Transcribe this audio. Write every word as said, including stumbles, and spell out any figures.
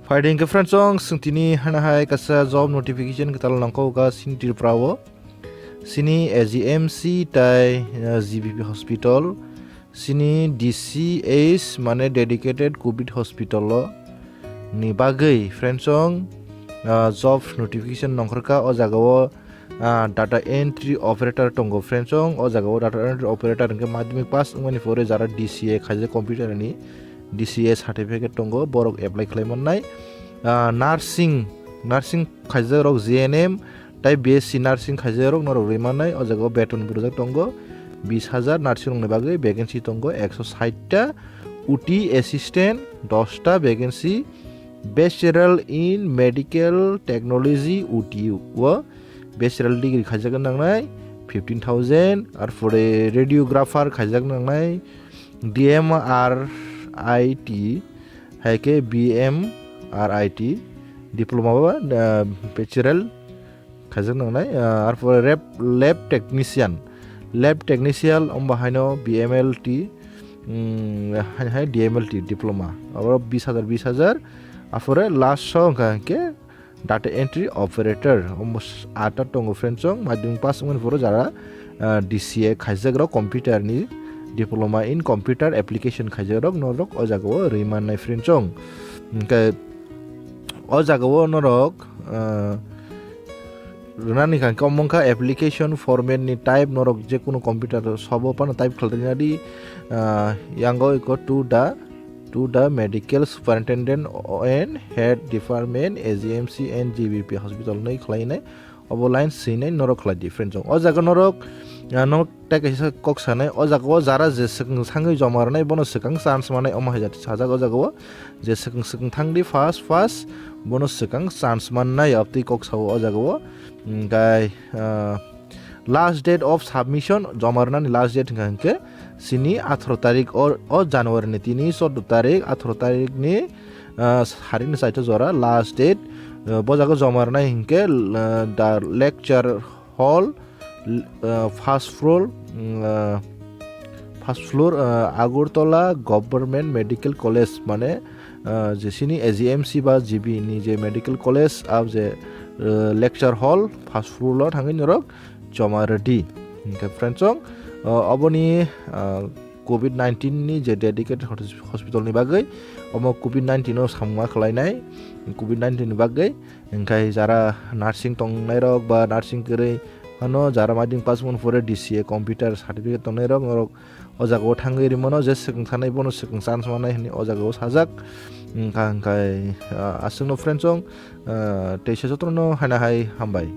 Phaidi hwnkhe friends, chwng tini hana hai kaisa job notification kwtal nangkukha chini Tripura o. Chini A G M C tai, uh, G B P hospital, chini D C H mane dedicated covid hospital o ni bagwi friends, uh, job notification nongkhorkha o jaga o. Ah, data entry operator tongo friends, o jaga o data entry operator hwnkhe madhyamik pass wngmani pore jara D C A khaijak computer ni D C A certificate tongo, borok apply khlai mannai. Ah, nursing, nursing khaijak rok G N M tai B S C nursing khaijak rok norok rwi mannai, o jaga o beton bo rwjak tongo bis hajar, nursing rok ni bagwi vacancy tongo ekso sait ta, O T assistant dos ta vacancy, Bachelor in Medical Technology O T o bachelor degree khaijak nangnai fifteen thousand, arpore radiographer khaijak nangnai D M R I T, hai khe B M R I T diploma ba, ah, bachelor khaijak nangnai, ah, arpore lab, lab technician, lab technician omba haino B M L T, mm, hai, hai D M L T diploma, abo bis hajar, bis hajar, arpore last o hwnkha hwnkhe data entry operator, omo s-, ata tongo friends, chwng madhyamik pass wngmani pore jara, ah, D C A khaijak rok computer ni diploma in computer application khaijak rok norok o jaga o rwi mannai friends, chwng hwnkhe o jaga o norok, ah, rwnani kha hwnkhe omo wngkha application format ni type, norok je kunu computer sobo phano type khlai rwna di, ah, yango iko to the to the medical superintendent and head department A G M C and G B P hospital nai khlainai, obo line swinai norok khlai di friends, o jaga norok, ah, norok tai kaisa kok sanai, o jaga o jara je swkang sangwi joma rwnai bono swkang chance manai, omo hai jat sajak o jaga o je swkang swkang thang di first first bono swkang chance mannai, abtwi kok sao o jaga o. Hwnkhe, ah, last date of submission, joma rwnani last date hwnkha hwnkhe chini atharo tarik o, o January ni tini chordo tarik, atharo tarik ni, ah, sari ni chaito jora last date, ah, bo jaga joma rwnai hwnkhe, ah, the lecture hall, l-, ah, first floor, mm, ah, first floor, ah, Agartala Government Medical College, mane, ah, je chini A G M C ba G B ni je medical college, abo je, ah, lecture hall, first floor o thangwi norok joma rwdi. Hwnkhe friends, chwng, ah, oboni, ah, covid nineteen ni je dedicated hos-, hospital ni bagwi, omo covid nineteen o samung ma khlainai, covid nineteen ni bagwi, hwnkhe jara nursing tongnai rok ba nursing kwrwi phano jara madhyamik pass wngmani pore D C A computer certificate tongnai rok, norok o jaga o thangwi rwi mano, je swkang sanai bono swkang chance manai hwnwi o jaga o sajak. Hwnkha hwnkhe, ah, aswkno friends, chwng, ah, teisa jotono haina hai hambai.